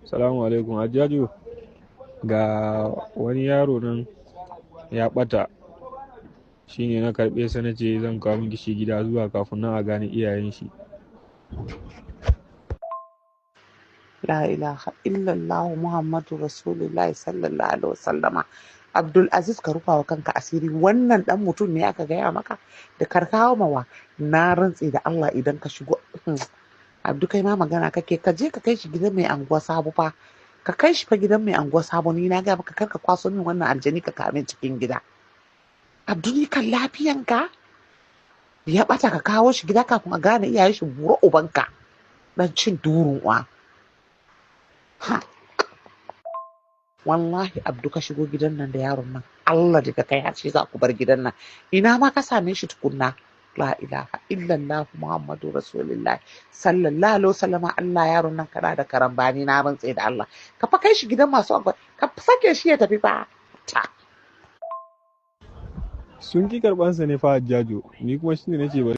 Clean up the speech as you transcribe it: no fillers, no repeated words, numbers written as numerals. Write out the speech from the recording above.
Salamu alaikum Hajjaju, ga wani yaro nan ya ɓata, shine na karɓe sa na ce zan kawo miki shi gida zuwa kafin nan a gane iyayen shi. La ilaha illallah Muhammadu Rasulullah sallallahu alaihi wasallama. Abdul Aziz, ka rufa wa kanka asiri. Wannan dan mutum ne aka gaya maka da karkawa mawa. Na rantse da Allah idan ka shigo, Abdu, kai ma magana kake. Ka je ka kai shi gidan mai anguwa Sabo fa. Ka kai shi fa gidan mai anguwa Sabo. Ni na ga maka, karka kwaso min wannan aljani ka kame cikin gida. Abdu, ni kan lafiyanka ya bata, ka kawo shi gida kafin a gane iyayen shi. Bura ubanka dan cin durun uwa. Ha, wallahi Abdu, ka shigo gidan nan da yaron nan, Allah daga kai har shi za ku bar gidan nan. Ina ma ka same shi tukunna? La ilaha illallah Muhammadu Rasulullah sallallahu alaihi wasallama. Allah, yaron nan kana da karambani. Na rantse da Allah, ka fa kai shi gidan masu akwai, ka sake shi ya tafi fa ta. Sun ki karɓansa ne fa Hajjaju, ni kuma shine nace bari.